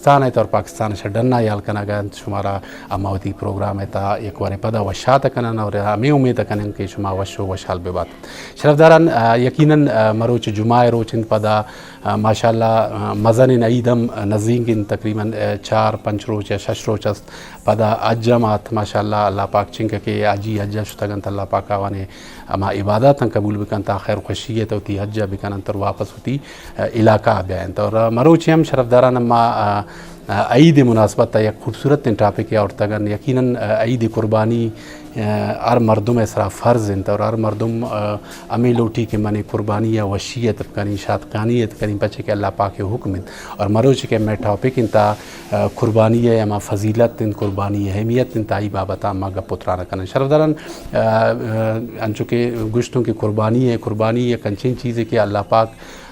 پاکستان ءِ طور پاکستان شہ ڈنا یال کنگ ءَ انت، شمارا اما وتی پروگرام ءِ تہا یک وارے پدا وشات کنن اور ہمیں امید کنن کہ شما وش و وشحال بہ بات۔ شرفداران، آ، یقیناً، آ، مروچ جمعہ ءِ روچ انت، پدا، آ، ماشاءاللہ، آ، مزنیں عید ہم نزیک انت، تقریباً، آ، چار پنچ روچ یا شش روچ است۔ پدا حج ہم آت، ماشاءاللہ، اللہ پاک چنکہ کہ حاجی حج ءَ شتگ انت، اللہ پاک آوان ءِ ہما عبادات ہم قبول بکنت، آ خیر خوشی ءِ تہ وتی حج ءَ بکننت اور واپس وتی، آ، علاقہ ءَ بیاینت۔ اور، آ، مروچی ہم شرفداران ما، آ، آ، عید ءِ مناسبت ءَ یک خوبصورتیں ٹاپکے آورتگ انت۔ یقیناً، آ، عید قربانی، آ، ہر مردم ءِ سرا فرض انت اور ہر مردم، آ، ہمے لوٹی کہ من قربانی ءَ وشی ءِ تہ بکنیں، شاتکانی ءِ تہ بکنیں، پچے کہ اللہ پاک ءِ حکم انت۔ اور مروچی کہ مئے ٹاپک انت، آ، قربانی ءِ ہما فضیلت انت، قربانی ءِ اہمیت انت، آئی بابت ءَ ما گپ و تران کنیں۔ شرفداران، آ، آ، انچو کہ گوشتوں کہ قربانی ءِ، قربانی یک انچیں چیزے کہ اللہ پاک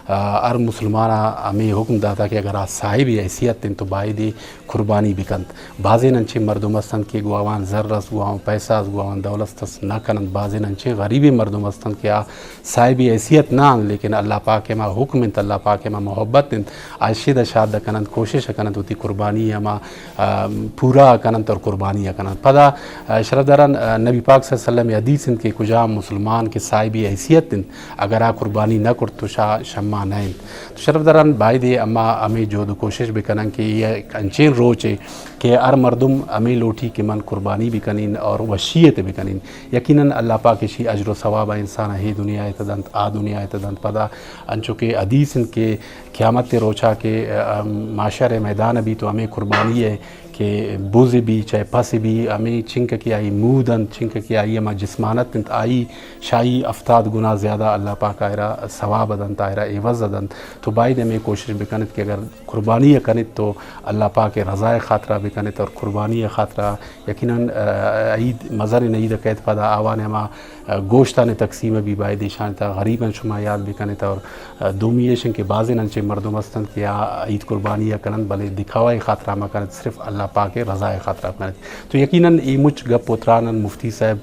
آ، ہر مسلمان ءَ ہمے حکم داتا کہ اگر آ صاحب حیثیت انت تو بایدے قربانی بکنت۔ بازیں انچیں مردم ہستنت کہ گوں آوان زر است، گوں آوان پیسہ است، گوں آوان دولت است نہ کننت۔ بازیں انچیں غریبیں مردم ہستنت کہ آ صاحب حیثیت نہ انت، لیکن اللہ پاک ءِ ہما حکم انت، اللہ پاک ءِ ہما محبت انت، آ شد ءَ شاد کننت، کوشش کننت وتی قربانی ہما آ، پورا کننت اور قربانی ءَ کننت۔ پدا، آ، شرفداران، آ، نبی پاک صلی اللہ علیہ وسلم ءِ حدیث انت کہ کجام مسلمان کہ صاحب حیثیت انت، اگر آ قربانی نہ کرت تو شا-، شما نہ انت۔ تو شرفداران، بایدے اما ہمے جہد و کوشش بکنن کہ اے یک انچیں روچے کہ ہر مردم ہمے لوٹی کہ من قربانی بکنین اور وشی ءِ تہ بکنین۔ یقیناً اللہ پاک اشی اجر و ثواب ءَ انسان ءَ اے دنیا ءِ تہ دنت، آ دنیا ءِ تہ دنت۔ پدا انچو کہ حدیث انت کہ قیامت ءِ روچا کہ، آ، محشر ءِ میدان ءَ بیت و ہمے قربانی ءِ کہ بز بی، چاہے پس بی، ہمے چنکہ کہ آئی مود انت، چنکہ کہ آئی ہما جسمانت انت، آئی شہ آئی ہفتاد گنا زیادہ اللہ پاک آئرا ثواب دنت، آئرا عوض دنت۔ تو باید ہمے کوشش بکنت کہ اگر قربانی ءَ کنت تو اللہ پاک ءِ رضا ءِ خاطرا بکنت اور قربانی ءِ خاطرا یقیناً، آ، عید، مزنیں عید ءَ کئیت پدا آوان ہما، آ، گوشتانی تقسیم بی باید ایشانی تہا غریباں شما یاد بکنت اور، آ، دومی ایش انت کہ بازیں انچیں مردم ہستنت کہ آ عید قربانی ءَ کننت بلے دکھاوا ءِ خاطرا مہ کننت، صرف اللہ پاک ءِ رضا ءِ خاطرا کننت۔ تو یقیناً اے مچ گپ و تران انت مفتی صاحب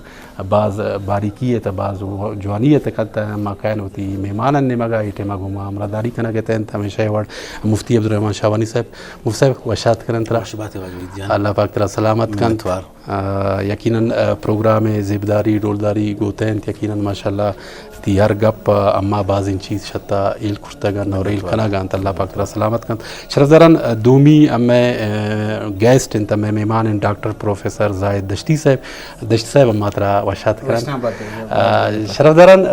باز باریکی ءِ تہ باز جوانی ءِ تہ کنت۔ ما کائن وتی مہمانانی نیمگا، اے ٹائما گوں ما ہمراہداری کنگ ءَ انت ہمیشہ ءِ وڑ مفتی عبدالرحمن شاہوانی صاحب۔ مفتی صاحب، وش آتک کنن ترا۔ وش بات ئے واجہ عید جان۔ اللہ پاک ترا سلامت کنت۔ منتوار۔ آ، یقیناً، آ، پروگرام ءِ زیبداری، ڈولداری گوتہ انت۔ یقیناً ماشاءاللہ تئی ہر گپ، آ، اما بازیں چیز شتا ہیل کرتگ انت اور ہیل منتوار۔ کنگ انت۔ اللہ پاک ترا سلامت کنت۔ شرفداران، آ، دومی ہمے، آ، گیسٹ انت، ہمے مہمان انت ڈاکٹر پروفیسر زاہد دشتی صاحب۔ دشتی صاحب، اما ترا وش آتک کنن۔ وش آتک۔ آ، شرفداران، آ،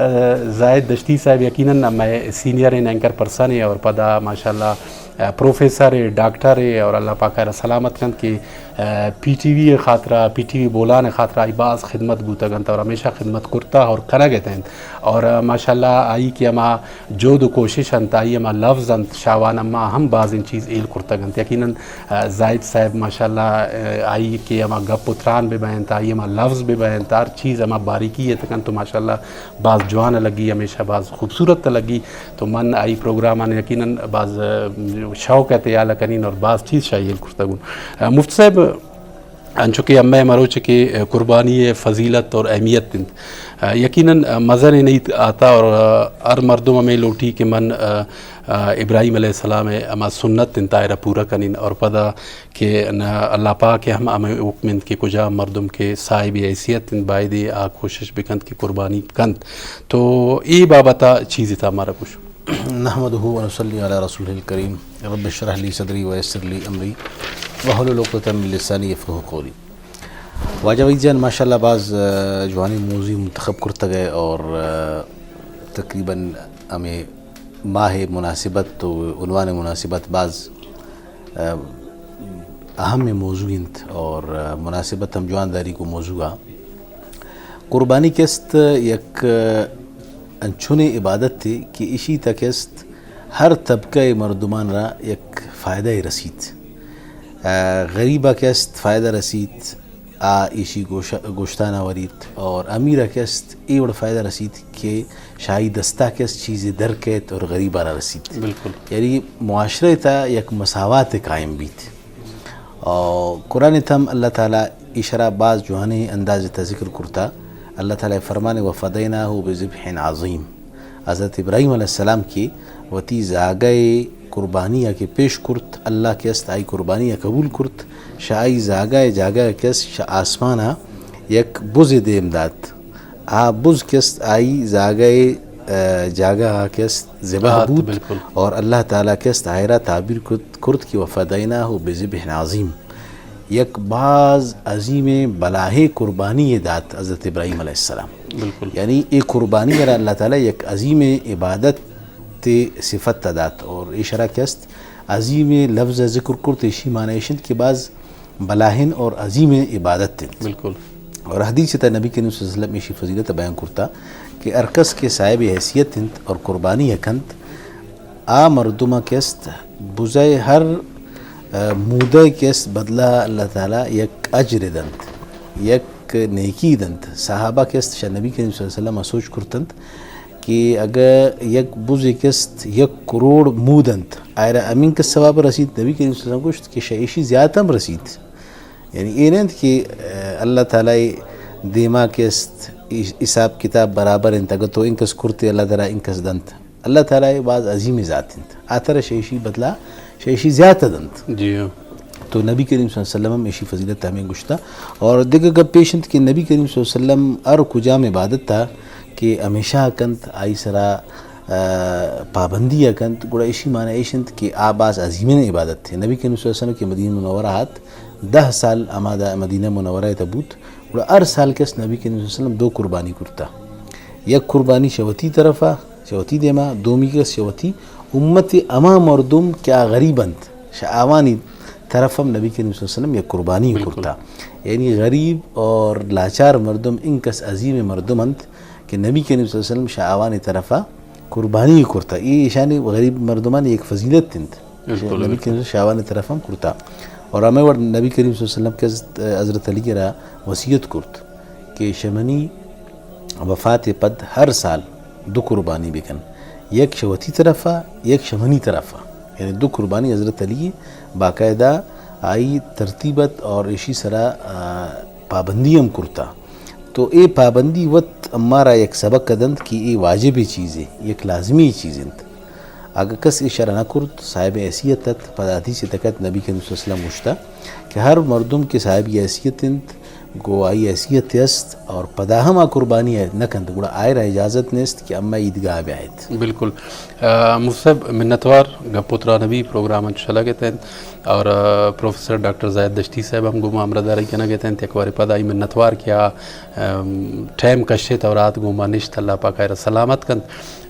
زاہد دشتی صاحب یقیناً ہمے سینئر انت، اینکر پرسن انت اور پدا ماشاءاللہ، آ، پروفیسر انت، ڈاکٹر انت اور اللہ پاک آئرا سلامت کنت کہ، آ، پی ٹی وی ءِ خاطرا، پی ٹی وی بولان ءِ خاطرا آئی باز خدمت بوتگ انت اور ہمیشہ خدمت کرتا اور کنگ ءَ انت۔ اور، آ، ماشاءاللہ آئی کہ ہما جہد و کوشش انت، آئی ہما لفظ انت، شہ آوان اما ہم بازیں چیز ہیل کرتگ انت۔ یقیناً، آ، زاہد صاحب ماشاءاللہ، آ، آئی کہ ہما گپ و تران بہ بینت، آئی ہما لفظ بہ بینت، ہر چیز ہما باریکی ءِ تہ کنت تو ماشاءاللہ باز جوان لگی، ہمیشہ باز خوبصورت لگی۔ تو من آئی پروگراماں یقیناً باز، آ، شوق ءِ تہ ہیال کنین اور باز چیز شہ آئی ہیل کرتگون۔ آ، مفتی صاحب، انچو کہ ہمے مروچ کہ قربانی ءِ فضیلت اور اہمیت انت، آ، یقیناً مزنیں عید آتا اور، آ، ہر مردم ہمے لوٹی کہ من، آ، آ، ابراہیم علیہ السلام ءِ ہما سنت انت آئرا پورا کنین اور پدا کہ نہ اللہ پاک ءِ ہم ہمے حکم انت کہ کجام مردم کہ صاحب حیثیت انت بایدے آ کوشش بکنت کہ قربانی کنت۔ تو اے بابت ءَ چیزے تا مارا گوش۔ نحمده ونصلي على رسوله الكريم. رب اشرح لي صدري ويسر لي أمري واحلل عقدة من لساني يفقهوا قولي. واجہ وحید جان، ماشاءاللہ باز، آ، جوانیں موضوع منتخب کرتگ ئے اور، آ، تقریباً ہمے ماہ مناسبت و عنوان مناسبت باز، آ، اہم موضوع انت اور، آ، مناسبت ہم جوان داری گوں موضوع ءَ۔ قربانی کہ است یک انچونیں عبادتے کہ اشی تک است ہر طبقہ مردمان را یک فائدہ رسیت۔ آ، غریبا کہ است فائدہ رسیت، آ ایشی گوش-، گوشتانا وریت اور امیرا کہ است اے وڑ فائدہ رسیت کہ شہ آئی دستا کہ است چیزے در کیت اور غریبا را رسیت۔ بالکل۔ یعنی معاشرہ تا یک مساوات قائم بیت۔ اور قرآن تم اللہ تعالیٰ ایشرا باز جوانیں انداز تا ذکر کرتا۔ اللہ تعالیٰ فرمانے: وفديناه بذبح عظيم۔ حضرت ابراہیم علیہ السلام کہ وتی زاگئے قربانی ءَ کہ پیش کرت، اللہ کہ است آئی قربانی ءَ قبول کرت، شہ آئی زاگہ ءِ جاگہ کہ است شہ آسمان ءَ یک بزے دیم دات۔ آ بز کہ است آئی زاگہ ءِ، آ، جاگہ ءَ کہ است ذبح آت، بوت، بالکل۔ اور اللہ تعالیٰ کہ است آئرا تعبیر کرت، کرت کہ وفدیناہ بذبح عظیم، یک باز عظیم بلاہیں قربانی ءَ دات حضرت ابراہیم علیہ السلام۔ بالکل۔ یعنی اے قربانی ءَ را اللہ تعالیٰ یک عظیم عبادت ءِ صفت ءَ دات، اور ایشرا کہ است عظیم لفظ ءَ ذکر کرت، ایشی معنی ایش انت کہ باز بلاہیں اور عظیم عبادت انت۔ بالکل۔ اور حدیث ءِ تہا نبی کریم صلی اللہ علیہ وسلم ایشی فضیلت ءَ بیان کرتا کہ ہر کس کہ صاحب حیثیت انت اور قربانی ءَ کنت، آ مردم ءَ کہ است بزئے ہر، آ، مودہ کہ است بدلہ اللہ تعالیٰ یک اجر دنت، یک نیکی دنت۔ صحابہ کہ است شہ نبی کریم صلی اللہ علیہ وسلم ءَ سوچ کرتنت کہ اگہ یک بزے کہ است یک کروڑ مود انت، آئرا ہمینکس ثواب رسیت؟ نبی کریم صلی اللہ علیہ وسلم گوشت کہ شہ ایشی زیات ہم رسیت۔ یعنی اے نہ انت کہ، آ، اللہ تعالیٰ ءِ دیما کہ است حساب کتاب برابر انت، اگہ تو انکس کرتے اللہ تعالیٰ انکس دنت۔ اللہ تعالیٰ ءِ باز عظیم ذات انت، آ ترا شہ ایشی بدلہ شہ ایشی زیات دنت۔ جی ہاں۔ تو نبی کریم صلی اللہ علیہ وسلم ہم ایشی فضیلت ہمیں گوشتا۔ اور دگہ گپ ایش انت کہ نبی کریم صلی اللہ علیہ وسلم ہر کجام عبادت ءَ کہ ہمیشہ کنت، آئی سرا، آ، پابندی ءَ کنت، گڑا ایشی معنی ایش انت کہ آ باز عظیمیں عبادت ہے۔ نبی کریم صلی اللہ علیہ وسلم کہ مدینہ منورہ آت، دہ سال ہما دا مدینہ منورہ ءِ تہا بوت، گڑا ہر سال کہ است نبی کریم صلی اللہ علیہ وسلم دو قربانی کرتا، یک قربانی شہ وتی طرفا، شہ وتی دیما، دومی کہ است شہ وتی امت، ہما مردم کہ آ غریب انت، شہ آوانی طرف ہم نبی کریم صلی اللہ علیہ وسلم یک قربانی بالکل۔ کرتا۔ یعنی غریب اور لاچار مردم انکس عظیم مردم انت کہ نبی کریم صلی اللہ علیہ وسلم شہ آوانی طرفا قربانی کرتا۔ اے ایشانی غریب مردمانی یک فضیلت انت۔ بالکل، نبی بالکل۔ کریم صلی اللہ علیہ وسلم شہ آوانی طرف ہم کرتا۔ اور ہمیں وڑ نبی کریم صلی اللہ علیہ وسلم کہ حضرت، حضرت علی را وصیت کرت کہ شہ منی وفات ءِ پد ہر سال دو قربانی بکن، یک شہ وتی طرفا، یک شہ منی طرفا۔ یعنی دو قربانی حضرت علی باقاعدہ آئی ترتیبت اور ایشی سرا، آ، پابندی ہم کرتا۔ تو اے پابندی وت امارا یک سبق دنت کہ اے واجب چیزے، یک لازمی چیز انت۔ اگہ کس ایشرا نہ کرت، صاحب حیثیت ات، پدا حدیث تکت نبی کریم صلی اللہ علیہ وسلم گوشتا کہ ہر مردم کہ صاحب حیثیت انت، گو آئی حیثیت است اور پدا ہم آ قربانی نہ کنت، گڑا آئرا اجازت نیست کہ اما عیدگاہ بیایت۔ بالکل۔ آ، مفتی صاحب، منتوار، گپ و تران بی، پروگرام انچو شلگ اتنت اور، آ، پروفیسر ڈاکٹر زاہد دشتی صاحب ہم گوما ہمراہ داری کنگ اتنت، یک وارے پدا آئی منتوار کہ آ، ام، ٹائم کشت اور آت گوما نشت، اللہ پاک آئرا سلامت کنت۔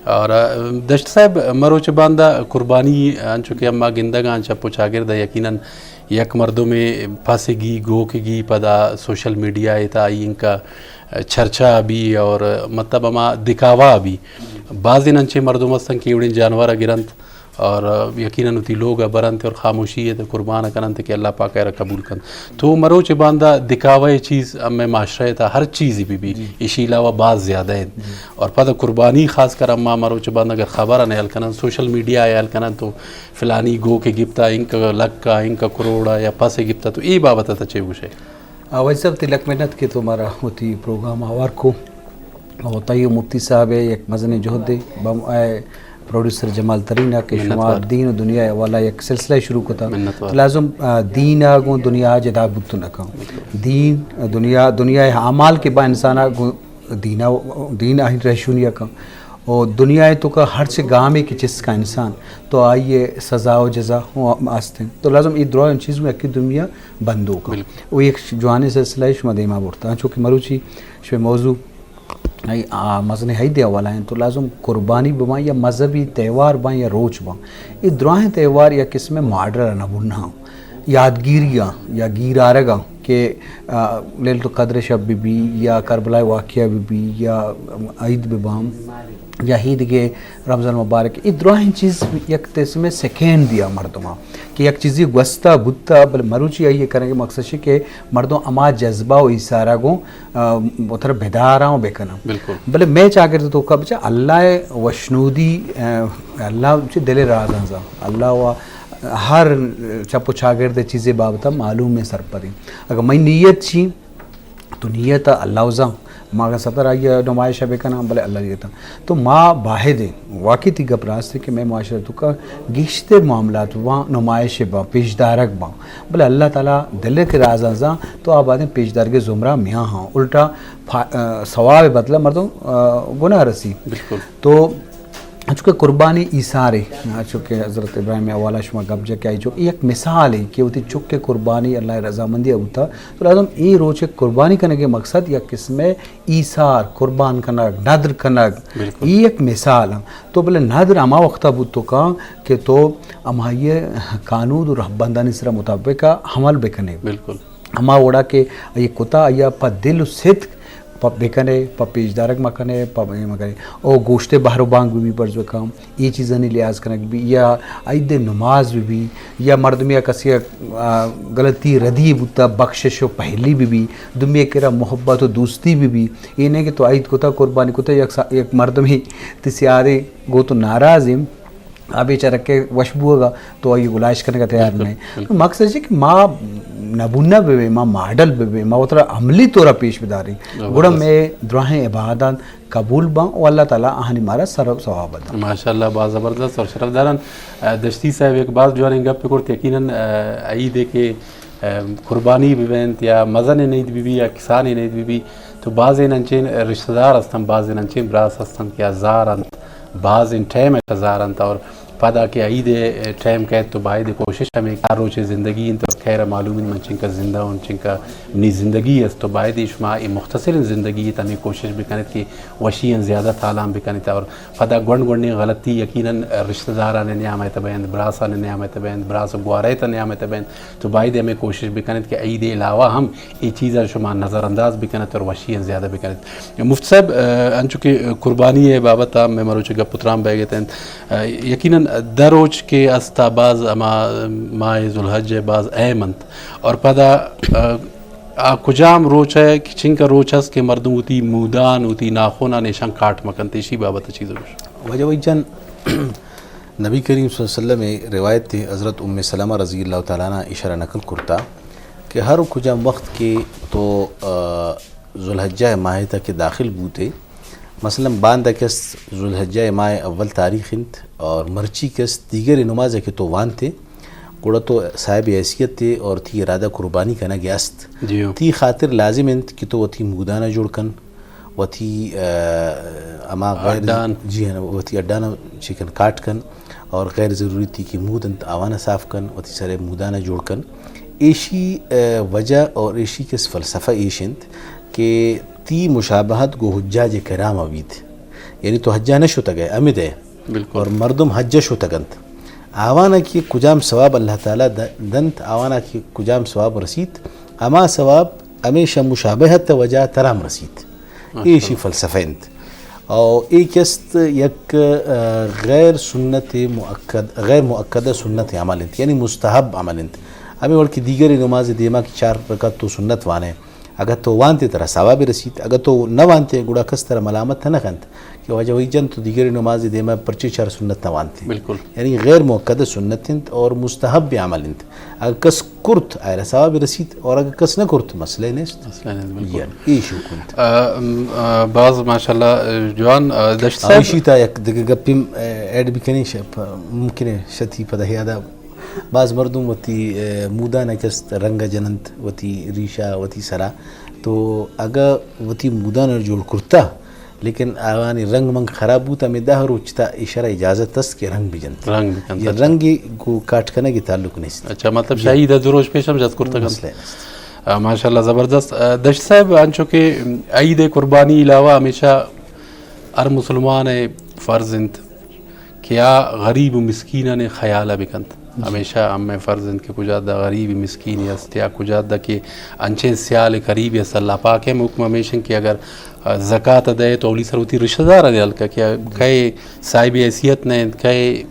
اور، آ، دشت صاحب، مروچ باندا قربانی انچو کہ اما گندگاں چپ و چاگرد یقیناً یک مردمے پسگی، گوکگی، پدا سوشل میڈیا ءِ تہا آئی انکا چرچا بی اور مطلب ہما دکھاوا بی۔ بازیں انچیں مردم ہستن کہ ایوڑیں جانور ءَ گرنت اور یقیناً وتی لوگ ءَ برنت اور خاموشی ءِ تہ قربان ءَ کننت کہ اللہ پاک ءَ را قبول کنت۔ تو مروچ باندا دکھاوا ءِ چیز ہمے معاشرہ ءِ تہ ہر چیز بہ بی، جی۔ ایشی علاوہ باز زیادہ انت۔ جی۔ اور پدا قربانی خاص کر اما مروچ باندا اگر خبر ءَ ہیال کنن، سوشل میڈیا ءَ ہیال کنن تو فلانی گوک ءَ گپتا، انکا لکھ ءَ، انکا کروڑ ءَ یا پس ءَ گپتا، تو اے بابت ءَ تہ چے گوشے؟ آ، واجہ صاحب، تئی لک منت کہ تو مارا وتی پروگرام ءَ ہوار کو۔ او تئی و مفتی صاحب ءِ یک مزنیں جہدے، بم-، اے پروڈیوسر جمال ترین ءَ کہ شما منتوار۔ دین و دنیا ءِ حوالہ ءَ یک سلسلہ شروع کتا۔ منتوار۔ تو لازم، آ، دین ءَ گوں دنیا ءَ جدا بوت نہ کن۔ دین، دنیا، دنیا ءِ اعمال کہ با انسان ءَ گوں دین ءَ، دین ءَ رہشونی ءَ کن۔ و دنیا ءِ توکا ہرچ گامے کہ چست کا انسان، تو آئی ءِ سزا و جزا ہوں ہست انت۔ تو لازم اے دراہیں چیز گوں یکے دومی ءَ بندوک انت۔ بالکل۔ و یک جوانیں سلسلہ ءَ شما دیما برتا۔ انچو کہ مروچی شمئے موضوع، آئی، آ، مزنیں عید ءِ حوالہ انت، تو لازم قربانی بباں یا مذہبی تہوار باں یا روچ باں، اے دراہیں تہوار یک قسمے ماڈرن ءَ بناں، یادگیری ءَ یا گیر آرگ ءَ کہ، آ، لیلۃ القدر ءِ شپ بہ بی یا کربلا ءِ واقعہ بہ بی یا عید بہ باں یا ایدگہ رمضان مبارک، اے دراہیں چیز یک قسمے سکین دیا مردماں کہ یک چیزے گوستا بوتا، بلے مروچی آئی ءِ کنگ ءِ مقصد چی کہ مردم ہما جذبہ و ایثارا گوں، آ، وترا بداراں و بکناں۔ بالکل۔ بلے مئے چاگرد ءِ توکا بچا اللہ ءِ وشنودی، آ، اللہ چہ دل ءِ رازاں زان۔ اللہ و ہر چپ و چاگرد ءِ چیزے بابت ءَ معلوم ءُ سرپدیں۔ اگاں مئی نیت چی، تو نیت ءَ اللہ و زان۔ ما اگاں ستر آئی ء نمائش ء بکناں، بلے اللہ دیتاں۔ تو ما باہد ایں، واقعی تئی گپ راست ایں کہ مئے معاشرہ توکا گیشتر معاملات باں، نمائش باں، پیشدارگ باں۔ بلے اللہ تعالی دل ء کہ رازاں زان، تو آ بادیں پیشدارگ ء زمرہ میاں ہاں۔ الٹا پھا-، آ، ثواب ء بدلہ مردم، آ، گناہ رسی۔ بالکل۔ تو انچو کہ قربانی ایثارے، انچو کہ حضرت ابراہیم ء حوالہ شما گپ جت کہ آئی چک یک مثالے کہ وتی چک ء قربانی اللہ ء رضامندی ء بوتا، تو لازم اے روچ ء قربانی کنگ ء مقصد یک قسم ء ایثار، قربان کنگ، ندر کنگ، بالکل۔ اے یک مثال انت۔ تو بلے ندر ہما وقت ء بوت تو کن کہ تو ہمائی ء قانود و رہبندانی سرا مطابق ء عمل بکنے۔ بالکل۔ ہما وڑا کہ آئی کتا، آئی ء پہ دل و صدق پہ بکنے، پہ پیشدارگ مکنے، پہ اے مکنے۔ او گوشتے بہر و بانگ بہ بی برز بکن، اے چیزانی لحاظ کنگ بہ بی، یا عید نماز بہ بی، یا مردمی ء کسی ء، آ، غلطی ردی بوتا، بخشش و پہلی بہ بی، دومی ء کرا محبت و دوستی بہ بی۔ اے نہ کہ تو عید کتا، قربانی کتا، یک سا-، یک مردمی تی سیارے گو تو ناراض ایں، آ بیچارہ کہ وش بوگا تو آئی گلائش کنگا تیار نہ۔ بالکل۔ مقصد چی کہ ما نمونہ بہ بیں، ما ماڈل بہ بیں، ما وترا عملی طورا پیش بداریں۔ زبردست۔ گڑا مئے دراہیں عبادات قبول باں و اللہ تعالی آہانی مارا سر و ثواب داں۔ ماشاءاللہ، باز زبردست اور شرف داران۔ آ، دشتی صاحب ایک باز جوانیں گپ کرت، یقیناً، آ، عید ہے کہ ام، قربانی بہ بنت یا مزنیں عید بہ بی یا کسانیں عید بہ بی، تو بازیں انچیں رشتہ دار ہستن، بازیں انچیں براس ہستن کہ آ زار انت، بازیں ٹائم ء زار انت اور پدا کہ عید ء ٹائم کئیت تو باید کوشش ہمیں کہ ہر روچے زندگی انت اور خیر معلوم انت من چنکا زندہ ہوں، چنکا منی زندگی است، تو باید شما اے مختصر زندگی ات ہمیں کوشش بکنت کہ وشی ان زیادہ تالان بکنت اور پدا گونڈ گونڈیں غلطی یقیناً رشتہ دارانی نیام ء تہ بینت، براسانی نیام ء تہ بینت، براس و گوارے تہ نیام ء تہ بینت، تو باید ہمیں کوشش بکنت کہ عید ء علاوہ ہم اے چیزاں شما نظر انداز بکنت اور وشی ان زیادہ بکنت۔ مفتی صاحب، آ، انچو کہ قربانی ء بابت ء مئے مروچ گپ و تران بیگ ء تنت، آ، یقیناً دہ روچ کہ است آ باز ہما ماہ ذوالحج ء باز اہم انت اور پدا، آ، آ کجام روچ ء کہ چنکا روچ است کہ مردم وتی مودان، وتی ناخونان ایشان کاٹ مکنت، ایشی بابت ء چیز گوش۔ واجہ وحید جان، نبی کریم صلی اللہ علیہ وسلم ء روایت ء حضرت ام سلمہ رضی اللہ تعالی عنہا اشارہ نقل کرتا کہ ہر کجام وقت کہ تو، آ، ذوالحجہ ء ماہ ء تہ کہ داخل بوتے، مثلاً باندا کس ذوالحجہ ء ماہ ء اول تاریخ انت اور مرچی کس دیگر نماز ء کہ تو وانتے، گڑا تو صاحب حیثیت تے اور تئی ارادہ قربانی کنگ ء است۔ جی ہو۔ تئی خاطر لازم انت کہ تو وتی مودان ء جوڑ کن، وتی، آ، ہما غیر اڈان۔ جی ہاں، وتی اڈان ء چی کن، کاٹ کن اور غیر ضروری تئی کہ مود انت آوان ء صاف کن، وتی سر ء مودان ء جوڑ کن۔ ایشی، آ، وجہ اور ایشی کس فلسفہ ایش انت کہ تئی مشابہت گوں حجاج کرام ء بیت۔ یعنی تو حجا نہ شتگ ئے، ہمد ئے۔ بالکل۔ اور مردم حجا شتگ انت۔ آوانا کہ کجام ثواب اللہ تعالی د-، دنت، آوانا کہ کجام ثواب رسیت، ہما ثواب ہمیشہ مشابہت ء وجہ ترام رسیت۔ ماشاءاللہ۔ ایشی فلسفہ انت۔ او اے کست یک، آ، غیر سنت مؤکد، غیر مؤکدہ سنت عمل انت، یعنی مستحب عمل انت۔ ہمیں وڑ کہ دیگر نماز دیما کہ چار رکعت تو سنت وانے، اگہ تو وانتے ترا ثواب رسیت، اگہ تو نہ وانتے گڑا کس ترا ملامت نہ کنت کہ واجہ وحید جان تو دیگر نماز دیما پرچے چار سنت نہ وانتے۔ بالکل۔ یعنی غیر مؤکدہ سنت انت اور مستحب عمل انت۔ اگہ کس کرت آئرا ثواب رسیت اور اگہ کس نہ کرت مسئلہ نیست۔ مسئلہ نیست، بالکل۔ جی ہاں، اے شوق انت۔ آ، ام، آ، باز ماشاءاللہ، آ، جوان، آ، دشت صاحب۔ ایشی تا یک دگہ گپیم، آ، ایڈ بکنی ش-، پ-، ممکن ہے شتی پدا یادا باز مردم وتی، آ، مودان کست رنگ جننت وتی ریشا وتی سرا۔ تو اگہ وتی مودان جوڑ کرتا، لیکن آوانی رنگ منگ خراب بوت، ہمیں دہ روچ تا ایشرا اجازت است کہ رنگ بجنت۔ رنگ بکنت، یا اچھا۔ رنگی گو کاٹ کنگی تعلق نیست۔ اچھا، مطلب جی۔ شاہی دہ دو روچ پیش ہم جت کرتگ انت۔ مسئلہ نیست۔ آ، ماشاءاللہ زبردست۔ آ، دشت صاحب، انچو کہ عید قربانی علاوہ ہمیشہ ہر مسلمان فرض انت کہ آ غریب و مسکینانی خیال بکنت۔ جی۔ ہمیشہ ہمیں فرض انت کہ کجا دا غریب مسکین است یا کجا دا کہ انچیں سیال قریب است۔ اللہ پاک ہم حکم ہمیش انت کہ اگر، آ، زکات دے تو اولی سر وتی رشتہ دار دے ہلکا کہ کئے صاحب حیثیت نہ انت، کئے،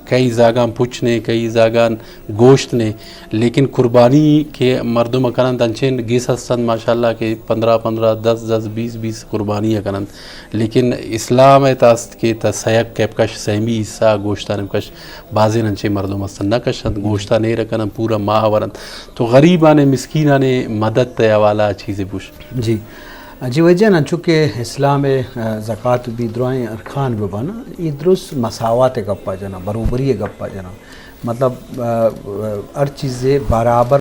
کئی زاگان پچ نے، کئی زاگان گوشت نے، لیکن قربانی کہ مردم کننت انچیں گس ہستنت ماشاءاللہ کہ پندرہ پندرہ، دس دس، بیس بیس قربانی کننت۔ لیکن اسلام ء تہ است کہ تہ سیک کپکش سیمی حصہ گوشتان بکش، بازین انچیں مردم ہستنت نہ کشنت، گوشتان ایر کننت پورا ماہ ورنت۔ تو غریبان مسکینان مدد ء حوالہ چیزے بوش۔ جی۔ جی وجہ نا، چونکہ اسلام ء زکات بھی درائیں ارکان بہ بنا، یہ درست مساوات ء گپا جنا، برابری ء گپا جنا۔ مطلب، آ، ہر چیزے برابر